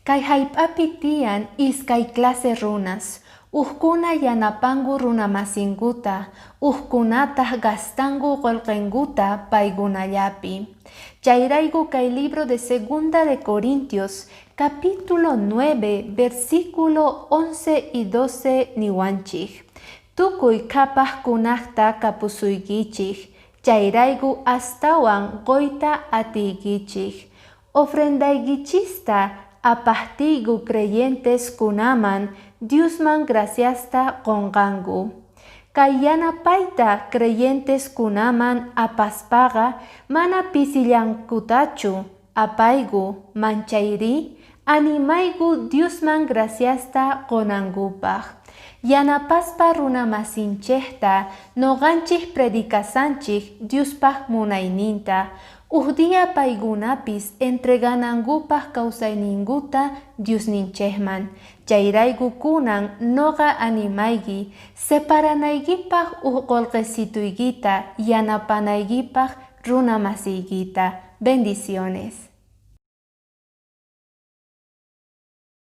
Kay jallp'api tiyan iskay clase runas, Ujkuna yanapanku runamasinkuta, ujkunataj gastanku qolqenkuta paykunallapi. Chayrayku kay libro de Segunda de Corintios, capítulo 9, versículo 11 y 12 niwanchik: Tukuy qhapajkunajta kapusuykichik, chayrayku astawan qoyta atiykichik. Ofrendaykichista apajtiyku creyentes kunaman Diosman graciasta qonqanku. Kay yanapayta creyentes kunaman apaspaqa mana pisillankutachu apayku, manchayrí animayku Diosman graciasta qonankupaq. Yanapaspa runamasinchejta noqanchik predicasanchik Diospaq munayninta. Uj día paykunapis entreganankupaq kawsayninkuta Diosninchejman. Chayrayku kunan noqa animayki separanaykipaq uj qolqesituykita yanapanaykipaq runamasiykita. Bendiciones.